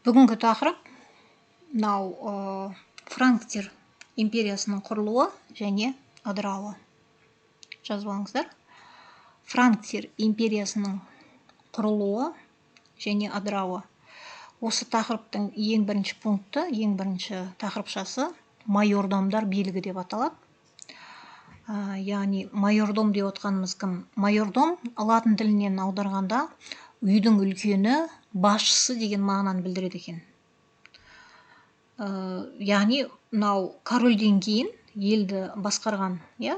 Бүгінгі тақырып мынау франктер империясының құрылуы және ыдырауы. Жазып алыңыздар. Франктер империясының құрылуы және ыдырауы. Осы тақырыптың ең бірінші пункті, ең бірінші тақырыпшасы майордомдар билігі деп аталады. Яғни майордом деп отқанымыз кім? Майордом латын тілінен аударғанда үйдің үлкені, басшысы деген мағынаны білдіреді екен. Яғни мынау корольден кейін елді басқарған, иә,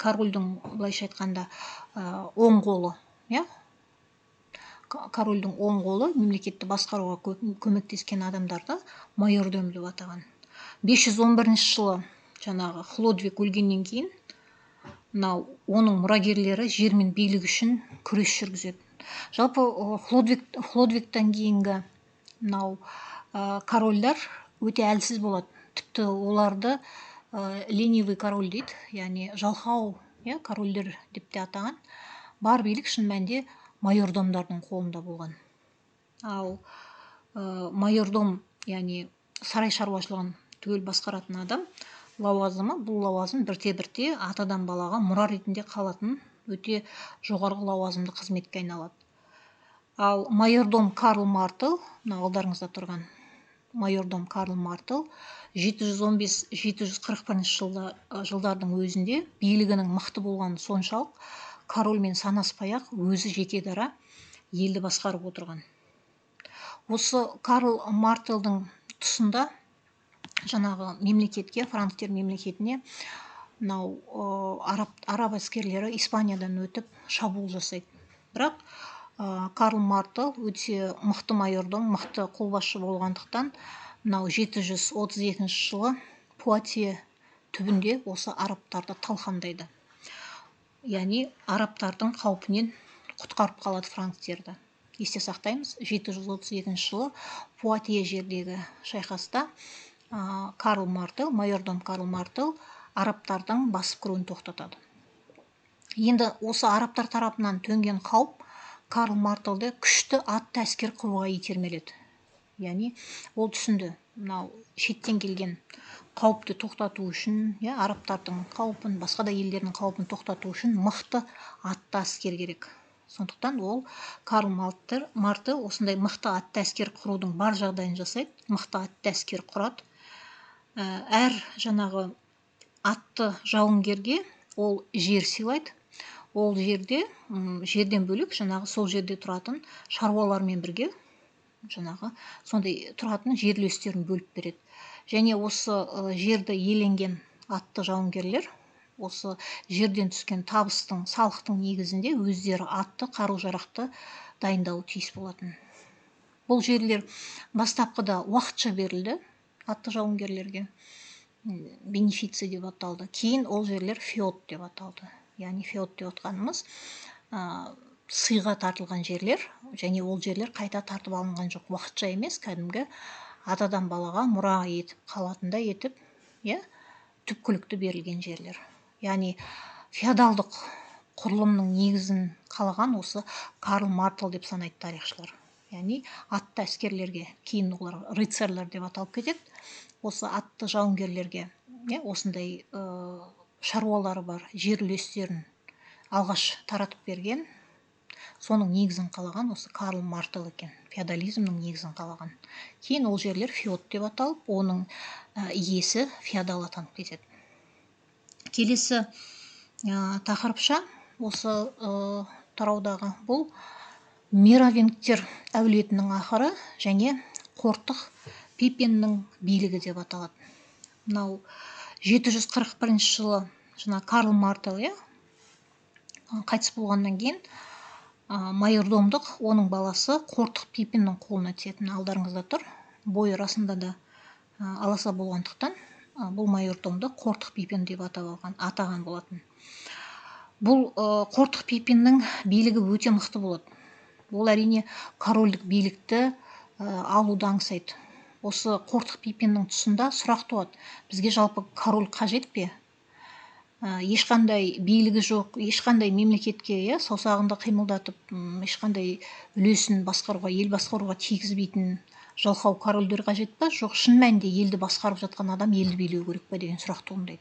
корольдің, былайша айтқанда, оң қолы, иә, корольдің оң қолы, мемлекетті басқаруға көмектескен адамдарды майордом деп атаған. 511 жылы жаңағы Хлодвиг өлгеннен кейін мынау оның мұрагерлері жер мен билік үшін күрес жүргізеді. Жалпы Хлодвигтен кейінгі мынау корольдар өте әлсіз болады. Тіпті оларды ленивый король дейді, яғни жалқау, иә, корольдер деп те атаған. Бар билік шын мәнінде майордомдардың қолында болған. Ал майордом, яғни сарай шаруашылығын түгел басқаратын адам лауазымы, бұл лауазым бірте-бірте атадан балаға мұра ретінде қалатын өте жоғарғы лауазымды қызметке айналады. Ал майордом Карл Мартел, мына алдарыңызда тұрған майордом Карл Мартел 715-741 жылдардың өзінде билігінің мықты болғаны соншалық, корольмен санаспай-ақ өзі жеке дара елді басқарып отырған. Осы Карл Мартелдің тұсында жаңағы мемлекетке, франктер мемлекетіне мынау араб әскерлері Испаниядан өтіп шабуыл жасайды. Бірақ Карл Мартел өте мықты майордом, мықты қолбасшы болғандықтан мынау 732 жылы Пуатье түбінде осы арабтарды талқандайды. Яғни арабтардың қаупінен құтқарып қалады франктерді. Есте сақтаймыз, 732 жылы Пуатье жердегі шайқаста Карл Мартел, майордом Карл Мартел арабтардың басып кіруін тоқтатады. Енді осы арабтар тарапынан төнген қауіп Карл Мартелді күшті атты әскер құруға итермеледі. Яғни ол түсінді, мынау шеттен келген қауіпті тоқтату үшін, иә, арабтардың қаупін, басқа да елдердің қаупін тоқтату үшін мықты атты әскер керек. Сондықтан ол Карл Мартел осындай мықты атты әскер құрудың бар жағдайын жасайды, мықты атты әскер құрады. Әр жаңағы атты жауынгерге ол жер сыйлайды. Ол жерде жерден бөлек жаңағы сол жерде тұратын шаруалармен бірге жаңағы сондай тұратын жер үлестерін бөліп береді. Және осы жерді иеленген атты жауынгерлер осы жерден түскен табыстың, салықтың негізінде өздері атты қару-жарақты дайындауы тиіс болатын. Бұл жерлер бастапқыда уақытша берілді атты жауынгерлерге, бенефици деп аталды. Кейін ол жерлер феод деп аталды. Яғни феод деп отқанымыз сыйға тартылған жерлер, және ол жерлер қайта тартып алынған жоқ, уақытша емес, кәдімгі атадан балаға мұра етіп қалатындай етіп, иә, түпкілікті берілген жерлер. Яғни феодалдық құрылымның негізін қалаған осы Карл Мартел деп санайды тарихшылар. Яғни атты әскерлерге, кейін олар рыцарьлар деп аталып кетеді, осы атты жауынгерлерге, иә, осындай шаруалары бар жер үлестерін алғаш таратып берген, соның негізін қалаған осы Карл Мартел екен, феодализмнің негізін қалаған. Кейін ол жерлер феод деп аталып, оның иесі феодал атанып кетеді. Келесі тақырыпша осы тараудағы бұл меровингтер әулетінің ақыры және қортық Пиппиннің билігі деп аталады. Мынау 741 жылы жаңа Карл Мартел, иә, қайтыс болғаннан кейін майордомдық оның баласы қортық Пиппиннің қолына түсетін. Алдарыңызда тұр. Бойы расында да аласа болғандықтан бұл майордомды қортық Пиппин деп атап алған, атаған болатын. Бұл қортық Пиппиннің билігі өте мықты болады. Ол әрине корольдік билікті алуды аңсайды. Осы қортық Пиппиннің тұсында сұрақ туады: бізге жалпы король қажет пе? Ешқандай билігі жоқ, ешқандай мемлекетке, иә, саусағында қимылдатып, ешқандай үлесін басқаруға, ел басқаруға тигізбейтін жалқау корольдер қажет па? Жоқ, шын мәнінде елді басқарып жатқан адам елді билеу керек па деген сұрақ туындайды.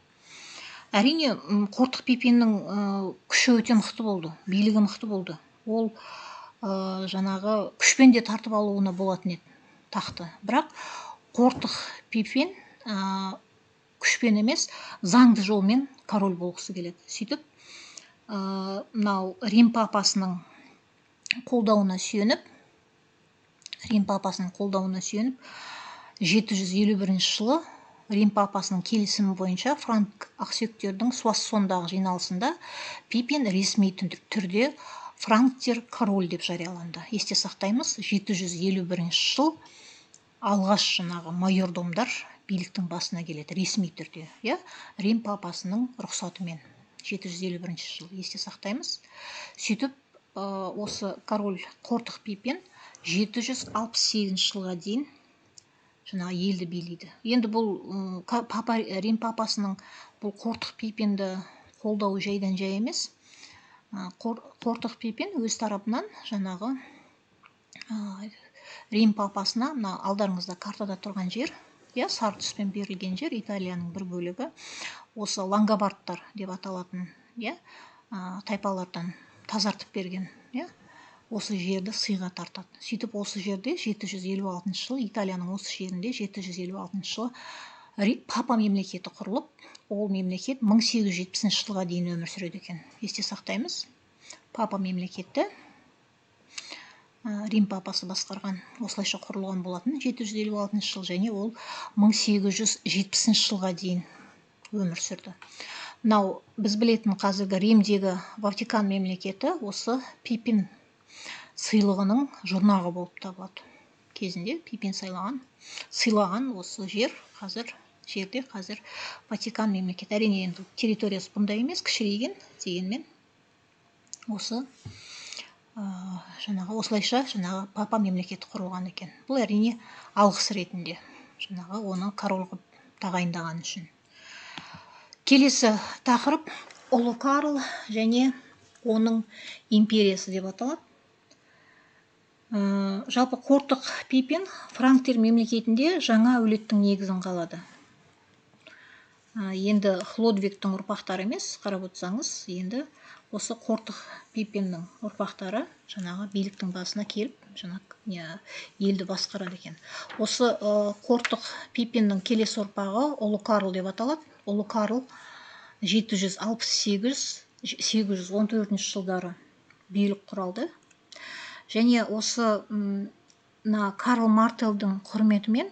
Әрине, Қортық Пипиннің күші өте мықты болды, билігі мықты болды. Ол жаңағы күшпен де тартып алуына болатын еді тақты. Бірақ Қортық Пипин күшпен емес, заңды жолмен король болғысы келеді. Сөйтіп, мынау Рим папасының қолдауына сүйеніп, Рим папасының қолдауына сүйеніп, 751 жылы Рим папасының келісімі бойынша франк ақсүйектердің Суассондағы жиналысында Пипин ресми түрде франктер король деп жарияланды. Есте сақтаймыз, 751 жыл алғаш жаңағы майордомдар биліктің басына келеді ресми түрде, иә, Рим папасының рұқсатымен. 751 жыл есте сақтаймыз. Сөйтіп, осы король Қортық Пипин 768 жылға дейін жаңағы елді билейді. Енді бұл папа, Рим папасының бұл Қортық Пипинді қолдауы жайдан жай емес. Қортық Пипин өз тарапынан жаңағы Рим папасына, мына алдарыңызда картада тұрған жер, иә, сары түспен берілген жер, Италияның бір бөлігі, осы лангобардтар деп аталатын, иә, тайпалардан тазартып берген, иә, осы жерді сыйға тартады. Сөйтіп осы жерде 756 жылы, Италияның осы жерінде 756 жылы папа мемлекеті құрылып, ол мемлекет 1870 жылға дейін өмір сүреді екен. Есте сақтаймыз. Папа мемлекеті Рим папасы басқарған, осылайша құрылған болатын 756 жыл, және ол 1870 жылға дейін өмір сүрді. Мынау біз білетін қазіргі Римдегі Ватикан мемлекеті осы Пипин сыйлығының жұрнағы болып табылады. Кезінде Пипин сыйлаған осы жер қазір, жерде қазір Ватикан мемлекеті. Әрине, енді территориясы бұндай емес, кішірейген, дегенмен осы жаңағы осылайша жаңағы папа мемлекеті құрылған екен. Бұл әрине алғыс ретінде жаңағы оны король қылып тағайындаған үшін. Келесі тақырып Ұлы Карл және оның империясы деп аталады. Жалпы Қортық Пипин франктер мемлекетінде жаңа әулеттің негізін қалады. Енді Хлодвигтің ұрпақтары емес, қарап отырсаңыз, енді осы Қортық Пипиннің ұрпақтары жаңағы биліктің басына келіп, жаңа елді басқарады екен. Осы Қортық Пипиннің келесі ұрпағы Ұлы Карл деп аталады. Ұлы Карл 768-814 жылдары билік құралды. Және осы мына Карл Мартелдің құрметімен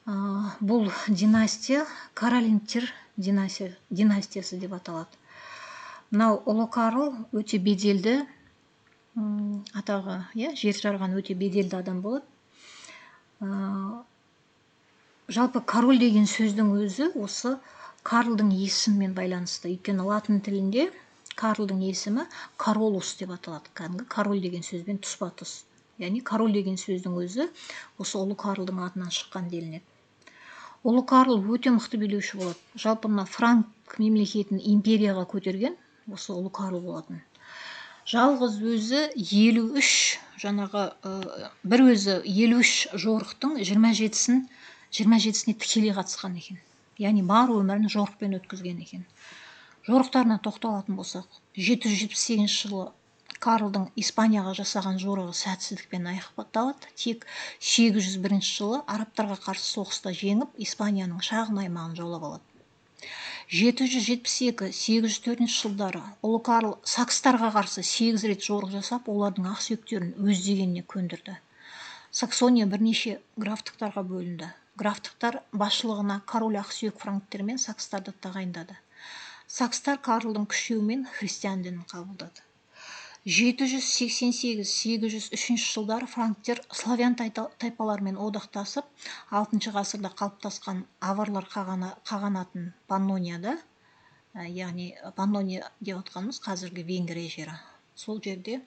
бұл династия Каролингтер династиясы деп аталады. Мынау Ұлы Карл өте беделді, атағы, иә, жер жарған өте беделді адам болады. Жалпы король деген сөздің өзі осы Карлдың есімімен байланысты. Өйткені латын тілінде Карлдың есімі Каролус деп аталады. Кәдімгі король деген сөзбен тұспа-тұс. Яғни король деген сөздің өзі осы Ұлы Карлдың атынан шыққан делінеді. Ұлы Карл өте мықты билеуші болады. Жалпы мына франк мемлекетін империяға көтерген осы Ұлы Карл болатын. Жалғыз өзі 53 жаңағы бір өзі 53 жорықтың 27-сіне тікелей қатысқан екен. Яғни бар өмірін жорықпен өткізген екен. Жорықтарына тоқталатын болсақ, 778 жылы Карлдың Испанияға жасаған жорығы сәтсіздікпен аяқталады. Тек 801 жылы арабтарға қарсы соғыста жеңіп, Испанияның шағын аймағын жаулап алады. 772-804 жылдары Ұлы Карл сакстарға қарсы 8 рет жорық жасап, олардың ақсүйектерін өз дегеніне көндірді. Саксония бірнеше графтықтарға бөлінді. Графтықтар басшылығына король ақсүйек франктер мен сакстарды тағайындады. Сакстар Карлдың күшеуімен христиан дінін қабылдады. 788-803 жылдары франктер славян тайпаларымен одақтасып, 6 ғасырда қалыптасқан аварлар қағанатын Паннонияда, яғни Паннония деп отқанымыз қазіргі Венгрия жері, сол жерде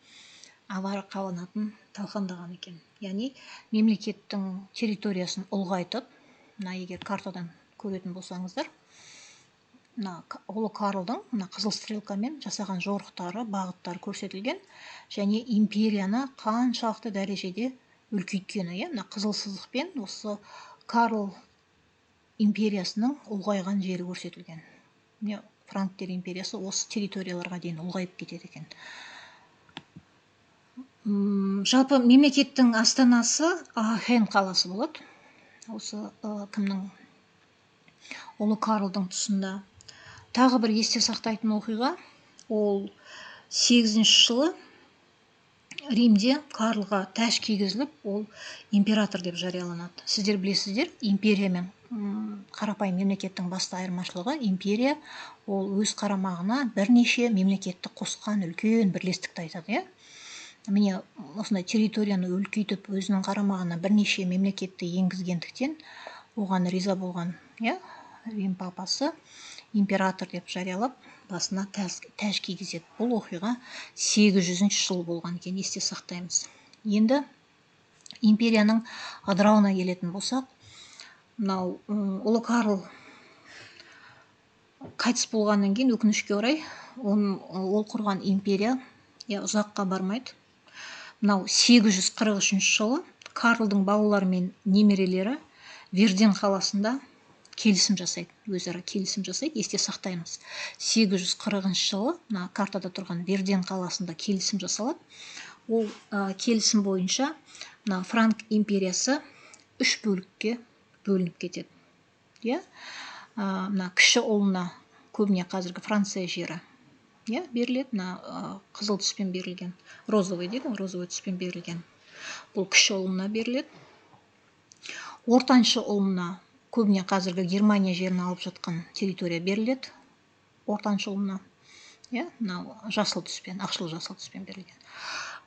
авар қағанатын талқандаған екен. Яғни мемлекеттің территориясын ұлғайтып, мына егер картадан көретін болсаңыздар, Мына ұлы Карлдың мына қызыл стрелкамен жасаған жорықтары, бағыттары көрсетілген және империяны қаншалықты дәрежеде үлкейткені, иә, мына қызыл сызықпен осы Карл империясының ұлғайған жері көрсетілген. Міне, франктер империясы осы территорияларға дейін ұлғайып кетеді екен. Жалпы мемлекеттің астанасы Ахен қаласы болады. Осы кімнің, ұлы Карлдың тұсында. Тағы бір есте сақтайтын оқиға, ол 8 жылы Римде Карлға тәж кигізіліп, ол император деп жарияланады. Сіздер білесіздер, империя мен қарапайым мемлекеттің басты айырмашылығы, империя ол өз қарамағына бірнеше мемлекетті қосқан үлкен бірлестікті айтады, иә. Міне, осындай территорияны үлкейтіп, өзінің қарамағына бірнеше мемлекетті енгізгендіктен оған риза болған, иә, Рим папасы император деп жариялап, басына тәж кигізеді. Бұл оқиға 800 жыл болған екен, есте сақтаймыз. Енді империяның ыдырауына келетін болсақ, мынау ұлы Карл қайтыс болғаннан кейін, өкінішке орай, ол құрған империя, иә, ұзаққа бармайды. Мынау 843 жылы Карлдың балалары мен немерелері Верден қаласында келісім жасайды, өзара келісім жасайды, есте сақтаймыз. 840 жылы мына картада тұрған Верден қаласында келісім жасалады. Ол келісім бойынша мына Франк империясы үш бөлікке бөлініп кетеді. Иә? Мына кіші ұлына көбіне қазіргі Франция жері, иә, беріледі, мына қызыл түспен берілген, розовый дейді, розовый түспен берілген. Бұл кіші ұлына беріледі. Ортаншы ұлына көбіне қазіргі Германия жерін алып жатқан территория беріледі, ортаншы ұлына, иә, мынау жасыл түспен, ақшыл жасыл түспен берілген.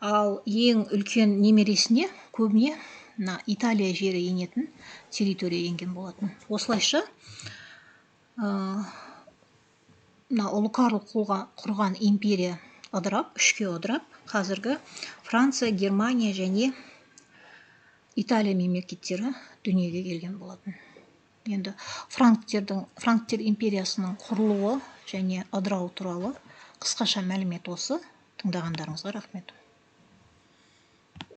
Ал ең үлкен немересіне көбіне мына Италия жері енетін территория енген болатын. Осылайша мына ұлы Карл құрған империя ыдырап, үшке ыдырап, қазіргі Франция, Германия және Италия мемлекеттері дүниеге келген болатын. Енді франктер империясының құрылуы және ыдырауы туралы қысқаша мәлімет осы. Тыңдағандарыңызға рахмет.